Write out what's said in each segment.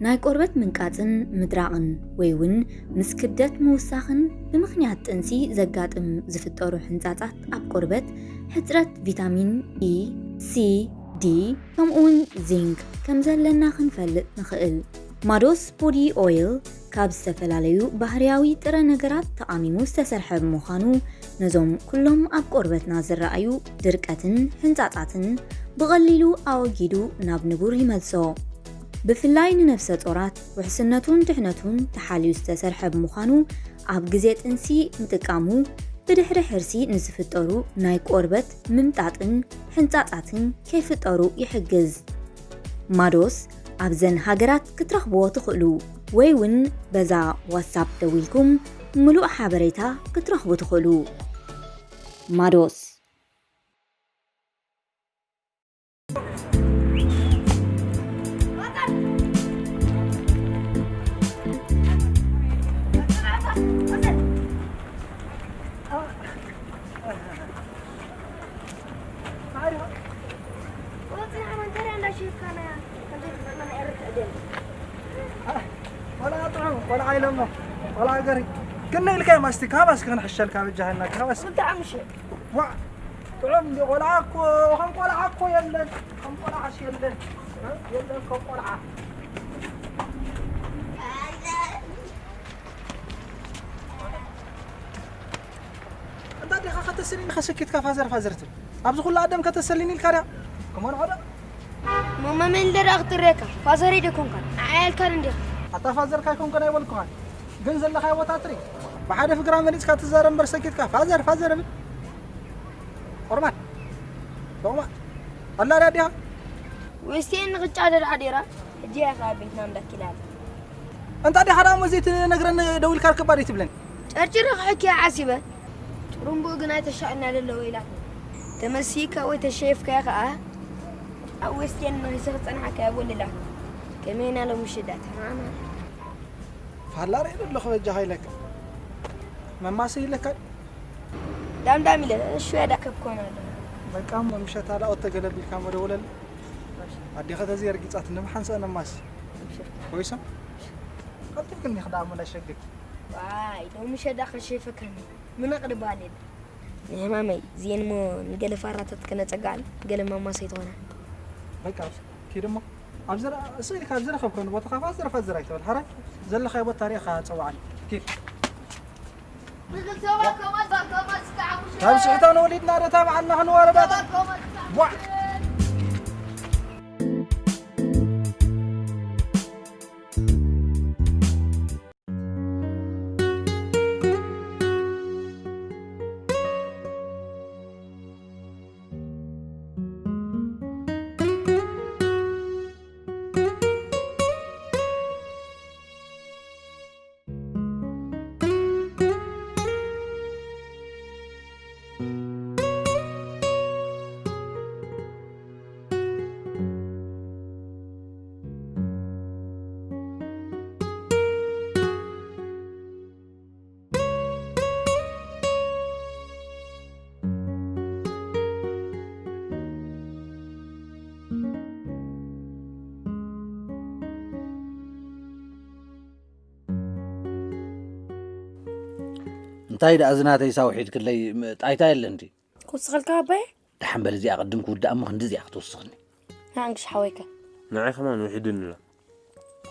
ናይ ቆርበት ምንቃጽን ምድራቕን ወይ እውን ምስ ክብደት ምውሳኽን ብምኽንያት ጥንሲ ዘጋጥም ዝፍጠሩ ሕንጻጻት ኣብ ቆርበት ሕጽረት ቪታሚን ኢ፣ ሲ፣ ዲ ከምኡ እውን ዚንክ ከም ዘለና ክንፈልጥ ንኽእል። ማዶስ ቦዲ ኦይል ካብ ዝተፈላለዩ ባህርያዊ ጥረ ነገራት ተቓሚሙ ዝተሰርሐ ብምዃኑ ነዞም ኩሎም ኣብ ቆርበትና ዝረኣዩ ድርቀትን ሕንጻጻትን ብቐሊሉ ኣወጊዱ ናብ ንቡር ይመልሶ። ብፍላይ ንነፍሰ ጾራት ውሕስነቱን ድሕነቱን ተሓልዩ ዝተሰርሐ ብምዃኑ ኣብ ግዜ ጥንሲ ምጥቃሙ ብድሕሪ ሕርሲ ንዝፍጠሩ ናይ ቆርበት ምምጣጥን ሕንጻጻትን ከይፍጠሩ ይሕግዝ። ማዶስ ኣብዘን ሃገራት ክትረኽብዎ ትኽእሉ ወይ እውን በዛ ዋትሳፕ ደዊልኩም ምሉእ ሓበሬታ ክትረኽቡ ትኽእሉ። ማዶስ። ቆልዓ ጥዑም ቆልዓ ኢሎሞ ቆልዓ ገሪ ግን ኢልካ ማስቲ ካባስ ክንሕሸልካ በጃሃልና ካባስ ብጣዕሚ ሸ ዋ ጥዑም እንዲ ቆልዓ እኮ ከም ቆልዓ እኮ የለን ከም ቆልዓ ሽ የለን የለን ከም ቆልዓ እንታ ዲኻ ከተስእልኒ ከሰኪትካ ፋዘር ፋዘር ትብል ኣብዚ ኩሉ ኣደም ከተሰልኒ ኢልካ ድያ ከመን ዖዶ መመመን ደዳ ክትረካ ፋዘር ዶ ኮንካ ዓያልካ እንዲ ኣታ ፋዘርካ ኣይኮንከን ኣይበልኩኻን ግን ዘለኻዮ ቦታ ትሪ ብሓደ ፍግራ መሊፅካ ትዛረብ እምበር ሰኪትካ ፋዘር ፋዘር ብል ቆርማን ሎቕማን ኣላ ድያ ዲኻ ወይስቴን ንኽጫደር ሓዲራ ሕጂ እያ ከዓ ቤትና እንዳኪላለ እንታ ዲኻ ደኣ እሞ ዘይትነግረኒ ደው ኢልካ ርከባ ደይ ትብለኒ ጨርጭረ ክሕክያ ዓሲበ ጥሩምብኡ ግን ኣይተሻዕና ደለወ ኢላትኒ ተመሲካ ወይ ተሸየፍካዮ ከዓ ኣብ ወስቴን ንኺሰ ክፀንሓካ የብወል ኢላትኒ ከመይና ሎሚ ምሽት ደኣ ተማማ ፋላ ርኢ ደለኹ በጃኻ ኢለካ መማሰ ኢለካ ዳምዳም ኢለ እሹ ያዳ ከብኮና ኣሎ በቃ እሞ ምሸት ኣላኦት ተገለቢልካ መደውለል ኣዴኸ ተዘየርጊጻት ንምሓንሰ ነማሲ ኮይሶም ቀልጥፍክኒ ክዳ እሞ ናይ ሸግግ ዋይ ሎሚ ሸዳ ከሸፈከኒ ምነቕ ድባል የለ ንሕማመይ ዜን እሞ ንገለ ፋራታት ከነጸጋዕን ገለ ማማሰይ ትኾና በቃ ኪድ እሞ ኣብ ዘረ ስእልካ ኣብ ዝረኸብከኒ ቦታ ካፋ ዘረፋ ዘራይ ትበል ሓራይ ዘለኻዮ ቦታ ሪእኻ ጸዋዕኒ ኪድ ካብ ስሕታ ንወሊድና ዶ ታብዓልና ክንዋረዳ ቧዕ እንታይ ደኣ ዝናተይ ሳው ሒድክለይ ጣይታ የለን ድዩ? ክውስኸልካ ኣባየ? ደሓን በል እዚኣ ቅድም ክውዳእ እሞ ክንዲ እዚኣ ክትውስኽኒ። ንኣንግሽ ሓወይከ? ንዓይ ከማን ውሒዱኒ ኣሎ።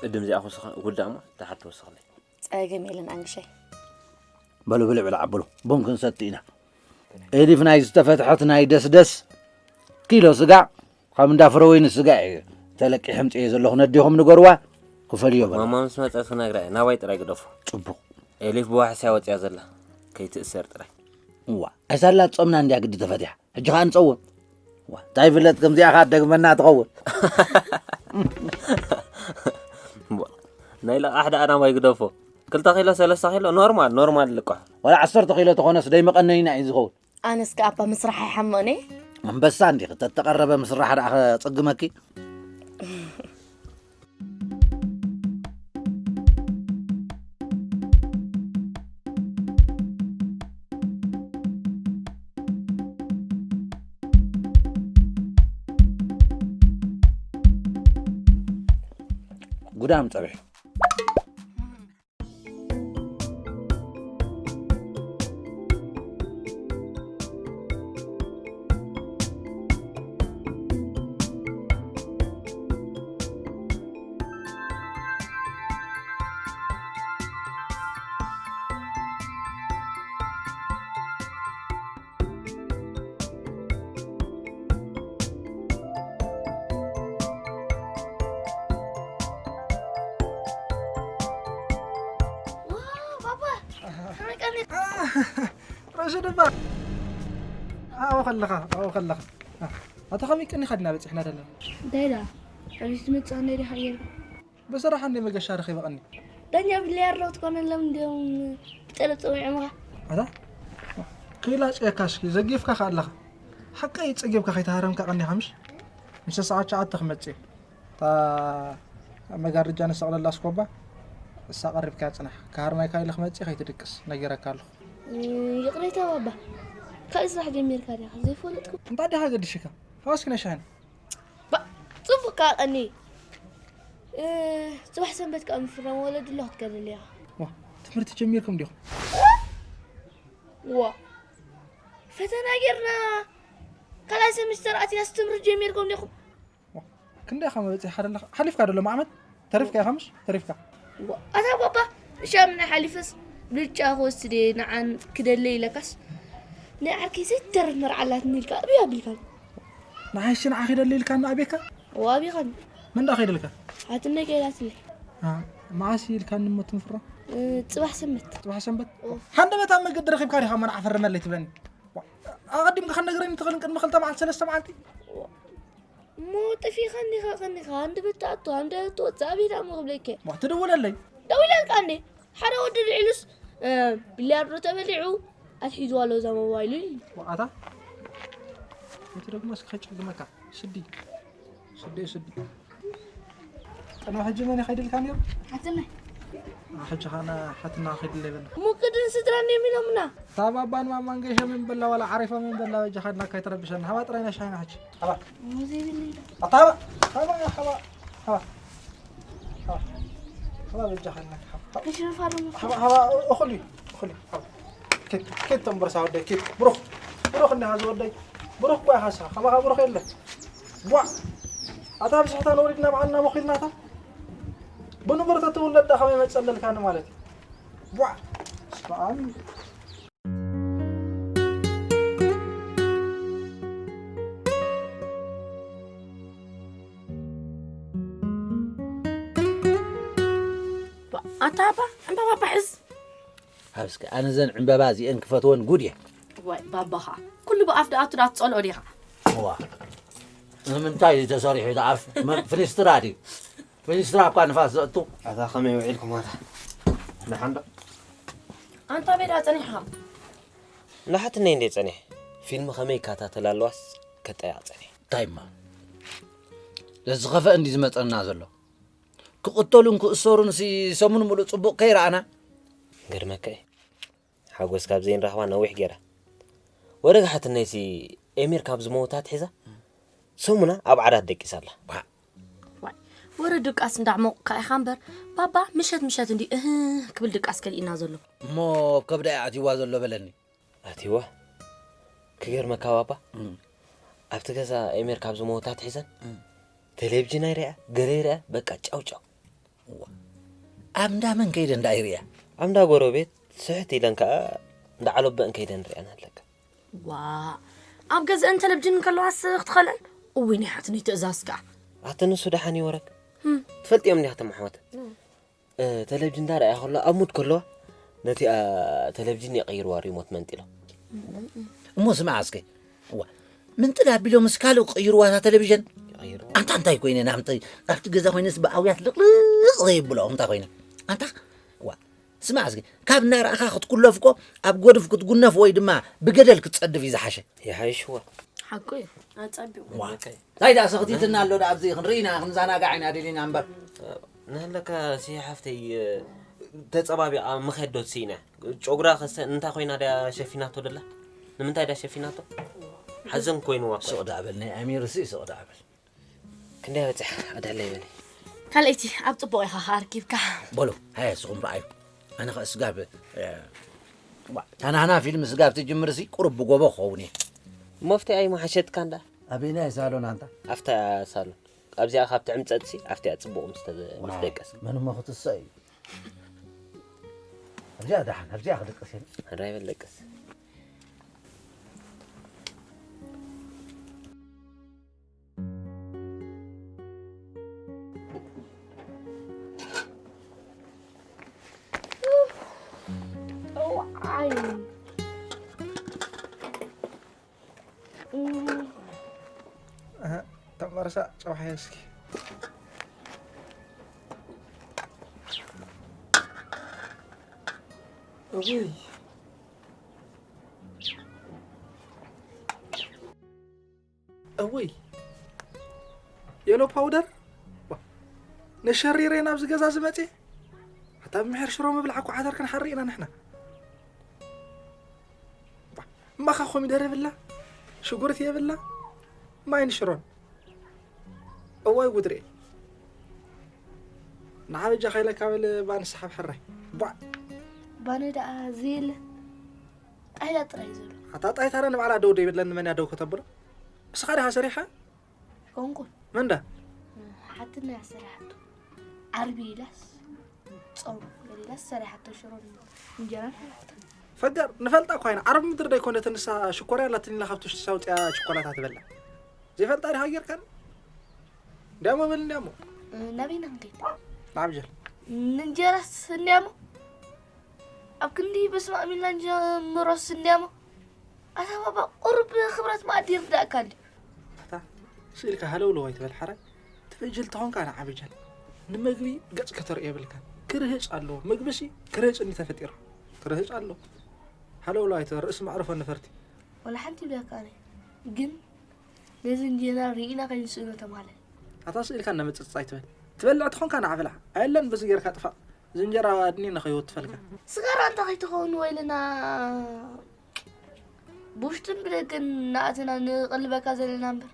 ቅድም እዚኣ ክውዳእ እሞ ደሓር ትውስኽለይ። ጸገም የለን ኣንግሸይ። በሉ ብልዕ ብልዕ ኣብሉ ቡን ክንሰቲ ኢና። ኤሊፍ ናይ ዝተፈትሐት ናይ ደስደስ ኪሎ ስጋዕ ካብ እንዳ ፍረወይኒ ስጋዕ እየ ተለቂሐ ምፅኤ ዘለኹ ነዲኹም ንገርዋ ክፈልዮ በሉ። ማማ ምስ መፀት ክነግራ እየ ናባይ ጥራይ ግደፎ። ፅቡቕ። ኤሊፍ ብዋሕስያ ወፅያ ዘላ ከይትእሰር ጥራይ። እዋ ዕሳላ ጾምና እንድያ ግዲ ተፈቲሓ ሕጂ ኸኣ ንጸውም ዋ እንታይ ፍለጥ ከምዚኣ ኸኣ ደግመና ትኸውን ናይ ለቓሕ ደኣ ናባይ ግደፎ ክልተ ኪሎ ሰለስተ ኪሎ ኖርማል ኖርማል ልቋሕ ዋላ ዓሰርተ ኪሎ ተኾነስ ደይመቐነይና እዩ ዝኸውን ኣነስ ከኣ እባ ምስራሕ ኣይሓምቕኒ ኣንበሳ እንዲኺ ተተቐረበ ምስራሕ ደኣ ኸጽግመኪ ጉዳም ጸብሒ። ባባ ከመይ ቀኒኻ? ርእሲ ድማ ኣብኡ ከለኻ ኣብኡ ከለኻ ኣታ ከመይ ቀኒኻ ድና በፂሕና ዘለና እንታይ ዳ ሕሪስ ትመፅእ እንደ ዲኻ ገይሩ ብስራሕ እንደ መገሻ ረኺበ ቀኒ ዳኛ ቢልያርዶ ክትኮነሎም እንዲዮም ብጠለብ ፀዊዖምኻ ኣታ ክኢላ ፅየካ እስኪ ዘጊፍካ ከ ኣለኻ ሓቀይ ፀጊብካ ከይተሃረምካ ቀኒኻ ምሽ ምሸ ሰዓት ሸዓተ ክመፅእ እታ መጋረጃ ነሰቕለላ ኣስኮባ እሳ ቀሪብካያ ጽናሕ። ክሃርማይካ ኢለ ክመጽእ ከይትድቅስ ነጊረካ ኣለኹ። ይቕሬታ ባባ፣ ካልእ ስራሕ ጀሚርካ ዲኻ ዘይፈለጥኩ? እንታይ ደኣ ገድሽካ? ሃዋስኪ ናይ ሻሂ። ባ፣ ጽቡቕ ከኣ ቀኒ። ጽባሕ ሰንበት ከኣ ምፍራም ወለዲ ኣሎ ክትከደል ኢኻ። ዋ፣ ትምህርቲ ጀሚርኩም ዲኹም? ዋ፣ ፈተና ጌርና ካልኣይ ሰሚስተር ኣቲናስ ትምህርቲ ጀሚርኩም ዲኹም? ክንደይ ኢኻ መበፂሕካ ዘለኻ ሓሊፍካ ዶ ሎም ዓመት ተሪፍካ ኢኻ ምሽ ተሪፍካ ኣታ ባባ ሻምና ሓሊፈስ ብልጫ ክወስድ እየ ንዓን ክደለ ኢለካስ ናይ ዓርከይ ዘይተርፍ መርዓ ኣላትኒ ኢልካ ኣብዩ ኣቢልካኒ ንዓይሲ ንዓ ከይደለ ኢልካኒ ኣቤካ ኣቢኻኒ መን ዳ ከይደልካ ሓትነይ ከይዳትኒ መዓስ ኢልካኒ እሞ ትምፍሮ ፅባሕ ሰንበት ፅባሕ ሰንበት ሓንደበት ኣብ መገዲ ረኺብካ ዲኻ መርዓ ፈርመለይ ትብለኒ ኣቐዲምካ ከነግረኒ ትኽእልን ቅድሚ ክልተ መዓልቲ ሰለስተ መዓልቲ እሞ ጠፊእኻኒ ኢኻ ቀኒኻ፣ ኣንደበት ትኣቱ ኣንደበት ትወጽእ ኣበይ ደኣ እሞ ክብለኪ እየ። ዋ ትድውለለይ። ደዊለልካ እንዴ? ሓደ ወዲ ልዒሉስ ቢልያርዶ ተበሊዑ ኣትሒዝዋ ኣሎ እዛ ሞባይሉ ኢሉኒ። ዋኣታ እቲ ደግሞ እስኪ ከይጨግመካ ስዲ ስዲ ስዲ። ቅድሚ ሕጂ መን ይኸይድልካ ነይሩ? ሓትነይ። ሕጂ ኸዓ ሓትና ኸይድለይ በላ። እሞ ቅድን ስድራን እዮም ኢሎምና። እታ ባባን ማማን ገይሾም እዮም በላ ዋላ ዓሪፎም እዮም በላ በጃኻ ኢድና ከይትረብሸና። ሃባ ጥራይ ናይ ሻሂና ሕጂ። ሃባ። እሞ ዘይብለይ ኢሉ። ኣታ ሃባ። ሃባ ሃባ ሃባ። ሃባ። ሃባ በጃኻ ኢድና ሃባ። ሃባ። ከሽረፋ ዶ ሃባ ሃባ እኹል እዩ። እኹል እዩ። ሃባ። ኬት ኬት ተንበርሳ ወደይ ኬት ብሩኽ ብሩኽ እንዲኻ ዝወደይ ብሩኽ ጓይ ሃሳ ከማኻ ብሩኽ የለን። ቧዕ! ኣታ ብስሕታ ንወሊድና በዓልና መኺልናታ? ብንብረቶ ትውለድ ደኣ ከመይ መጸለልካኒ ማለት እዩ? ቧዕ! ስመኣም! ኣታ ኣባ ዕምባባ ባሕስ ሃብ እስከ ኣነ ዘን ዕምበባ እዚኤን ክፈትወን ጉድ እየ። ዋይ ባባ ኸዓ ኩሉ ብኣፍ ደኣ ኣቱ ዳትጸልኦ ዲኻ? እዋ ንምንታይ እዩ ተሰሪሑ እቲ ኣፍ? መ- ፍኒስትራ ድዩ? ፍኒስትራ እኳ ንፋስ ዘእቱ። ኣታ ከመይ ውዒልኩም ኣታ? ደሓን ዶ? ኣንታ ኣበይ ደኣ ጸኒሕኻ? ንሓትነይ እንድየ ጸኒሐ። ፊልም ከመይ ይከታተላ ኣለዋስ ከጠያቕ ጸኒሐ። እንታይ እማ ለዝኸፍአ እንድዩ ዝመጸና ዘሎ። ክቕተሉን ክእሰሩን ሲ ሰሙን ሙሉእ ጽቡቕ ከይረኣና። ገርመካ እዩ ሓጎስ ካብ ዘይንረኽባ ነዊሕ ገይራ ወረግ ሓትነይሲ ኤሚር ካብ ዝመውታ ኣትሒዛ ሰሙና ኣብ ዓራት ደቂሳ ኣላ። ዋይ ወረ ድቃስ እንዳዕሞቕካ ኢኻ እምበር ባባ ምሸት ምሸት እንዲ እህ ክብል ድቃስ ከልኢና ዘሎ። እሞ ኣብ ከብዳ እያ ኣትይዋ ዘሎ በለኒ። ኣትይዋ ክገርመካ ባባ ኣብቲ ገዛ ኤሜር ካብ ዝመወታ ኣትሒዘን ቴሌቭዥን ኣይርእያ ገለ ይርእያ በቃ ጫው ጫው። ኣብ እንዳ መን ከይደን ደኣ ይርእያ? ኣብ እንዳ ጎረቤት ስሕት ኢለን ከኣ እንዳ ዓሎበአን ከይደን ይርእያን ኣለካ። ዋእ ኣብ ገዝአን ተለቭጅን እንከለዋስ ክትኸልአን? እውይ ናይ ሓትነይ ትእዛዝ ከኣ። ኣቲ ንሱ ደሓን ይወረክ ትፈልጥዮም እንዲኻ ተማሕወተ ተለቪጅን እንዳረኣያ ከለዋ ኣብ ሙድ ከለዋ ነቲኣ ተለቪጅን የቐይርዋ ሪሞት መንጢሎም። እሞ ስማዕ እስከ እዋ ምንጥል ኣቢሎም ምስ ካልእ ክቕይርዋ እታ ተለቪዥን። ኣንታ እንታይ ኮይነ ናምተይ ኣብቲ ገዛ ኮይነስ ብኣውያት ልቕልቕ ዘየብሎ እንታይ ኮይነ ኣንታ እዋ ስማዕ እስከ ካብ እናረኣኻ ክትኩለፍ እኮ ኣብ ጎድፍ ክትጉነፍ ወይ ድማ ብገደል ክትጸድፍ እዩ ዝሓሸ። ይሓይሽዋ። ሓቁ እዩ ኣጸቢቑ። ዋ እንታይ ደኣ ሰኽቲትና ኣሎ ደኣ ኣብዚ ክንርኢ ኢና ክንዘናጋዕ ኢና ደሊና እምበር። ንሃለካ ስየ ሓፍተይ ተጸባቢቓ ምኸድ ዶ ትስኢና ጨጉራ ከሰ እንታይ ኮይና ድያ ሸፊናቶ ደላ ንምንታይ ድያ ሸፊናቶ ሓዘን ኮይንዋ እኮ። ሱቕ ደኣ በል ናይ ኣሚር እሲ ሱቕ ደኣ በል። ክንደይ በጺሓ ኣድሕለይ በሊ። ካልኣይቲ ኣብ ጽቡቕ ኢኻ ኣርኪብካ። በሉ፣ ሃየ፣ እስኹም ረኣዩ። ኣነ ኸ ስጋብ፣ እ፣ ዋ፣ ታናህና ፊልም ስጋብ ትጅምር ሲ ቁሩብ ብጎቦ ክኸውን እየ። መፍትሒ ኣይመሓሸትካ እንዳ። ኣበይናይ ሳሎን ኣንታ? ኣብታ ሳሎን። ኣብዚኣ ካብ ትዕምጸጥሲ፣ ኣብቲኣ ጽቡቕ ምስ ተ-፣ ምስ ዋይ፣ ደቀስ። መን እሞ ክትስእ እዩ? ኣብዚኣ ደሓን፣ ኣብዚኣ ክድቅስ እየ። ሕራይ በል ደቅስ። እዋይ። እህ፣ ተመርሳ ጨውሓ እስኪ። እውይ። እውይ፣ የሎ ፓውደር? ዋ፣ ነሸሪረ ናብዚ ገዛ ዝመጽእ? ኣታ ምሕር ሽሮ ምብላዕ እኮ ሓዳር ክንሓሪ ኢና ንሕና። ዋ፣ እማኻ ኮሚደረ የብላ፣ ሽጉርቲ የብላ፣ ማይን ሽሮን። እዋይ ጉድሬ። ንዓበጃ ከይለካ በለ ባን ሰሓብ ሕራይ። ቧዕ። ባነ ደኣ ዝየለ። ጣይታ ጥራይ ዘሎ። ኣታ ጣይታ ዳ ንባዕላ ደው ደይብለን ንመን እያ ደው ከተብሎ? እስኻ ዲኻ ሰሪሓ? ኣይኮንኩን። መን ዳ? ሓትነይ እያ ሰሪሓቶ። ዓርቢ ኢላስ ጾም ገሊላስ ሰሪሓቶ ሽሮን እንጀራን ሓቲታ። ፈገር፣ ንፈልጣ እኳ ኢና። ዓረብ ምድሪ ዶ ኣይኮነትን ንሳ ሽኮር ያላትን ኢላ ካብቲ ውሽጢ ሳውፅያ ችኮላታ ትበልዕ። ዘይፈልጣ ዲኻ ጌርካን? እንዲያሞ በል እንዲያሞ። እ፣ ናበይ ኢና ክንከይድ? ናብ ጀል። ንእንጀራስ እንዲያሞ? ኣብ ክንዲ በስመ ኣብ ኢልና ንጀምሮስ እንዲያሞ? ኣታ ባባ፣ ቁሩብ ክብረት መኣዲ ይርዳእካ እንድዩ። ኣታ፣ ስኢልካ ሃለውለው ኣይትበል ሓራይ። ትበጅል ተኾንካ ንዓቢ ጀል። ንመግቢ ገጽ ከተርእዮ የብልካን። ክርህጽ ኣለዎ። ምግብሲ ክርህጽ እንዲ ተፈጢሩ። ክርህጽ ኣለዎ። ሃለውለው ኣይትበል፣ ርእሲ መዕርፎ ነፈርቲ። ወላ ሓንቲ ይብለካ ኣነ። ግን ነዚ እንጀራ ርኢና ከይንስእኖ ተማለ። ኣታ ስኢልካ እነምጽጽ ኣይትበል። ትበልዕ ተኾንካ ንዓ ብላዕ። ኣየለን በዚ ጌርካ ጥፋእ። እዚ እንጀራ ኣድኒ ንኸይወትፈልካ። ስጋራ እንተ ከይትኸውን ወይልና ብውሽጥን ብደገን እናኣተና ንቐልበካ ዘለና እምበር።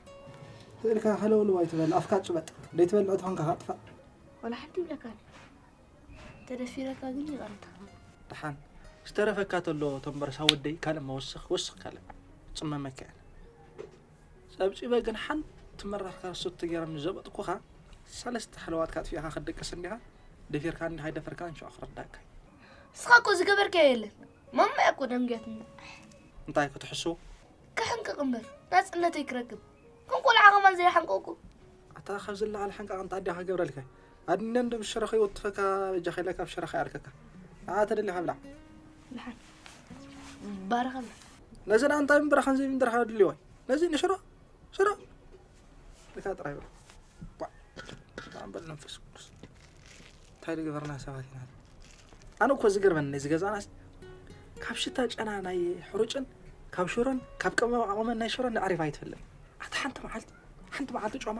ስኢልካ ሃለውለው ኣይትበል። ኣፍካ ጭበጥ። ዘይትበልዕ ተኾንካ ጥፋእ። ወላ ሓንቲ ይብለካ። ተደፊረካ ግን ይቐርታ። ደሓን ዝተረፈካ ተሎ ተንበርሳ ወደይ ካልእ መወስኽ ወስኽ ካልእ። ጽመመካ እያ። ጸብጺበ ግን ሓንቲ መራርካ ሱቲ ገይረ ምስ ዘበጥኩኻ፣ ሰለስተ ሓለዋትካ ኣጥፊእካ ክትድቅስ እንዲኻ፣ ደፊርካ እንዲኻ ኣይደፈርካን ሽዑ ክርዳእካ። ንስኻ እኮ ዝገበርካዮ የለን። ማማ እያ እኮ ደንጊያትኒ። እንታይ ክትሕሱ? ክሕንቅቕ እምበር፣ ናጽነተይ ክረክብ። ከም ቆልዓ ከማን ዘይሓንቀቕኩ። ኣታ ካብዚ ንላዕሊ ሓንቃቕ እንታይ ድያ ክገብረልካ? ኣድነን ዶ ምስ ሽሮ ከይወትፈካ በጃኻ ኢለ ካብ ሽሮ ከይኣርከካ። ንዓ ተደሊኻ ብላዕ። ደሓን። ባርኸና። ነዚ ንኣ እንታይ ምብራኸን ዘይምንደርካ ድልዮ? ነዚ ንሽሮ? ሽሮ? ኢልካ ጥራይ በል። ቧዕ። በል መንፈስ ቅዱስ። እንታይ ዝገበርና ሰባት ኢና? ኣነ እኮ ዝገርመኒ ነዚ ገዛናስ ካብ ሽታ ጨና ናይ ሕሩጭን ካብ ሽሮን ካብ ቅመማ ቅመም ናይ ሽሮን ኣዕሪፋ ኣይትፈልጥን። ኣታ ሓንቲ መዓልቲ፣ ሓንቲ መዓልቲ ጮማ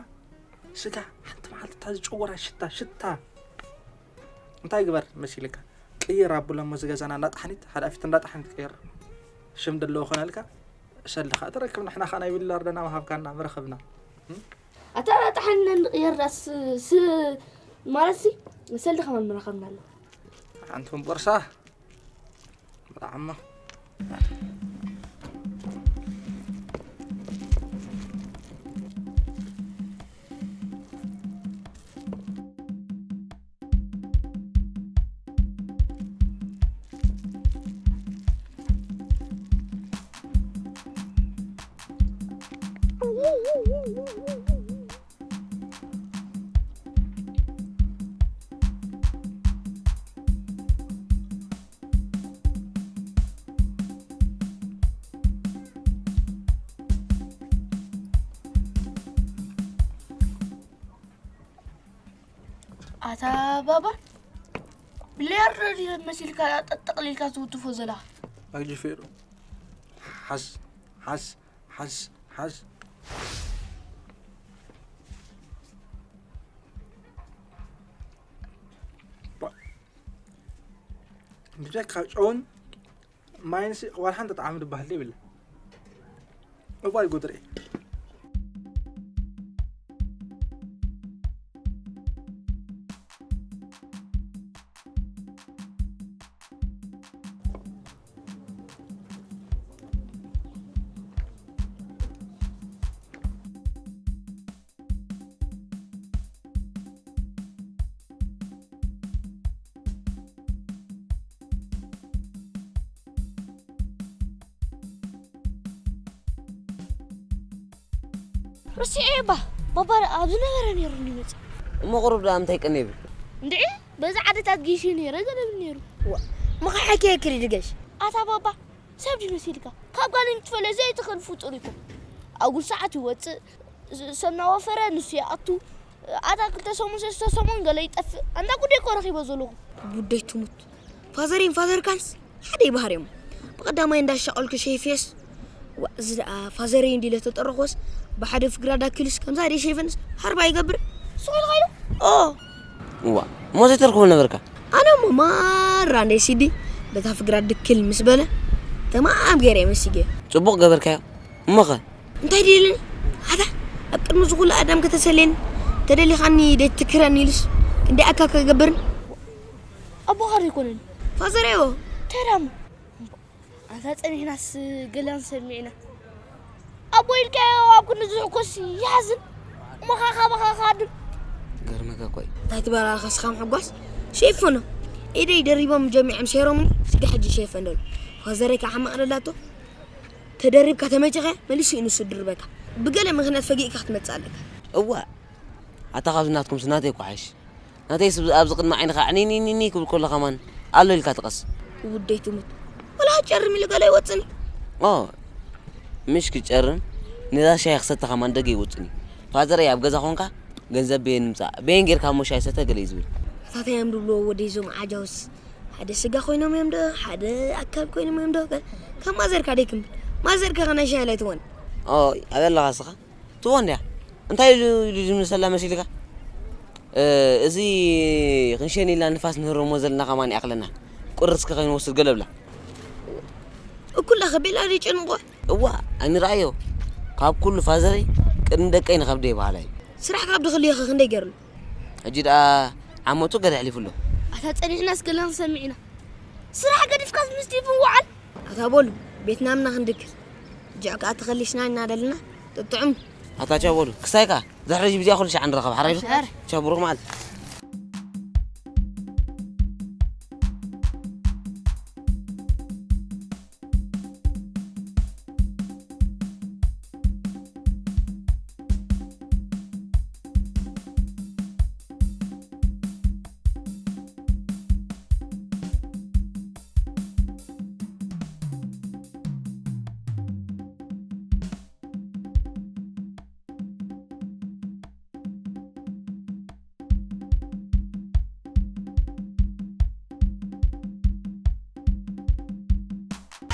ስጋ፣ ሓንቲ መዓልቲ እታ ዝጨወራ ሽታ፣ ሽታ። እንታይ ግበር መሲልካ? ቅይር ኣብሎ እሞ እዚ ገዛና እንዳጣሕኒት፣ ሓዳፊት እንዳጣሕኒት ቅይር። ሽም ደለዎ ኮነልካ፣ ሰልኻ ትረክብ፣ ንሕና ኸኣ ናይ ቢላርደና ምሃብካና ምረኸብና። እም? ኣታ ጣሕኒ ንቕየር ዳስ ስ-፣ ማለት ሲ፣ ሰልዲ ከማን ምረኸብና ኣሎ። ሓንቱም ቦርሳ፣ ብጣዕሚ። ኣታ ባባ፣ ቢልያርዶ ድዩ መሲልካ ጠጠቕሊልካ ትውትፎ ዘለኻ? ኣግዲፈ ዶ? ሓዝ፣ ሓዝ፣ ሓዝ፣ ሓዝ። ባ-፣ ብጀካ ጨውን ማይንሲ ዋላ ሓንቲ ጣዕሚ ዝበሃል የብላ። እዋይ ጉድሪ። ረሲዐ እባ። ባባ ኣብ ዝነበረ ነይሩ ይመጽእ። እሞ ቁሩብ ደኣ እንታይ ቀነ ይብል? እንድዒ በዛ ዓድታት ጊሽ ነይረ ዘለብል ነይሩ። ዋ፣ ምኻሓኪ ክሪ ድገሽ። ኣታ ባባ፣ ሰብ ድዩ መሲልካ? ካብ ጓል እንትፈለ ዘይትኽእል ፍጡር ኢኹም። ኣጉል ሰዓት ይወጽእ፣ ስ-፣ ሰብ እናወፈረ ንሱ ይኣቱ። ኣታ ክልተ ሰሙን ሰለስተ ሰሙን ገለ ይጠፍእ። ኣንታ ጉደይ እኮ ረኺበ ዘለኹ። ጉደይ ትሙት። ፋዘሬን ፋዘርካንስ ሓደ ይባህር እዮም። ብቐዳማይ እንዳሻቐልኩ ሸይፍየስ፣ ዋ፣ እዚ ደኣ ፋዘሬ እንዲለ ተጠረኾስ ብሓደ ፍግራ ዳክልስ ከምዛ ደይ ሸይፈንስ ሓርባ ይገብር። ስኹል ኸይሉ? ኦ። እዋ፣ እሞ ዘይተርክቦ ነበርካ? ኣነ እሞ ማራ እንደ ሲዲ በታ ፍግራ ድክል ምስ በለ ተማም ገይረ መሲገ። ጽቡቕ ገበርካዮ። እሞኸ? እንታይ ድልኒ? ኣታ ኣብ ቅድሚ ዝኹሉ ኣዳም ከተሰልየኒ ተደሊኻኒ ደይ ትክረኒ ኢሉስ ክንደይ ኣካ ከገብርን? ኣቦኻ ዘይኮነን። ፋዘረዮ። ተዳሞ። ኣታ ጸኒሕናስ ገለ ክንሰምዕ ኢና። ኣቦ ኢልካዮ ኣብ ክንዲ ዝሕኮስ ይሓዝን። እሞ ኸዓ ካባኻ ክሃድም። ገርመካ እኮ እዩ። እንታይ ትበል ኣለኻ እስኻ ምሕጓስ? ሸይፈኖ። ኢደይ ደሪቦም ጀሚዖም ሸይሮምኒ፣ ስጋ ሕጂ ሸይፈን ደሉ። ፋዘረይ ከዓ ሓማቕ ደላቶ። ተደሪብካ ተመጪኸ መሊሱ እዩ ንሱ ድርበካ። ብገለ ምኽንያት ፈጊእካ ክትመጽእ ኣለካ። እዋ፣ ኣታ ካብዚ ናትኩምስ ናተይ እኮ ሓይሽ። ናተይስ ኣብዚ ቅድሚ ዓይንኻ ዕኒኒኒኒ ክብል ከሎ ከማን ኣሎ ኢልካ ትቐስ። ውደይ ትሙት። ወላ ጨርም ኢሉ ገለ ይወጽኒ። ኦ፣ ምሽ ክጨርም፣ ነዛ ሻሂ ክሰቲ ከማን ደገ ይወጽኒ። ፋዘረይ ኣብ ገዛ ኾንካ፣ ገንዘብ በየን ምጻእ፣ በየን ጌርካ እሞ ሻሂ ሰተ ገለ እዩ ዝብል። ኣታተይ እዮም ድብልዎ ወደይ እዞም ዓጃውስ። ሓደ ስጋ ኮይኖም እዮም ዶ፣ ሓደ ኣካል ኮይኖም እዮም ዶ፣ ከም ማዘርካ ደይ ክምብል። ማዘርካ ከናይ ሻሂ ላይ ትወን። ኦ፣ ኣበይ ኣለኻ እስኻ? ትቦ እንድያ። እንታይ ኢሉ ኢሉ ዝምልሰላ መሲልካ? እ፣ እዚ ክንሸን ኢልና ንፋስ ንህረሞ ዘለና ከማን ይኣኽለና። ቁርስኪ ከይንወስድ ገለ ብላ። እኩላ ከቢላ ድጨንቆ። እዋ፣ ኣኒ ረኣዮ። ካብ ኩሉ ፋዘረይ ቅድሚ ደቀይ ንኸብደይ በሃላይ። ስራሕ ካብ ድኽልየኸ ክንደይ ገይርሉ? ሕጂ ደኣ ዓመቱ ገለ ኣሕሊፉ ኣሎ። ኣታ ጸኒሕናስ ገለ ክንሰምዕ ኢና። ስራሕ ገዲፍካስ ምስ ዲቭን ውዓል። ኣታ በሉ፣ ቤት ናምና ክንድክር። ጅዕ ከኣ ተኸሊስና ኢና ደልና፣ ጥጥዑም። ኣታ ቻው በሉ፣ ክሳይ ከኣ፣ ድሕሪ ሕጂ ብዚኣ ኩሉ ሻዕ ንራኸብ፣ ሓራይ ዶ? ሻር። ቻው፣ ብሩኽ መዓልቲ።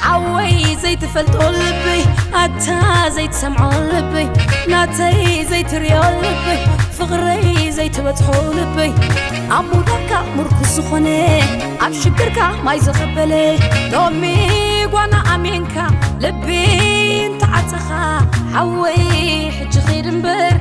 ሓወይ ዘይትፈልጦ ልበይ፣ ኣታ ዘይትሰምዖ ልበይ፣ ናተይ ዘይትርእዮ ልበይ፣ ፍቕረይ ዘይትበጽሖ ልበይ፣ ኣብ ሙዳካ ምርኩስ ዝኾነ፣ ኣብ ሽግርካ ማይ ዝቐበለ፣ ሎሚ ጓና ኣሜንካ ልቢ እንተዓጸኻ፣ ሓወይ ሕጂ ኺድ እምበር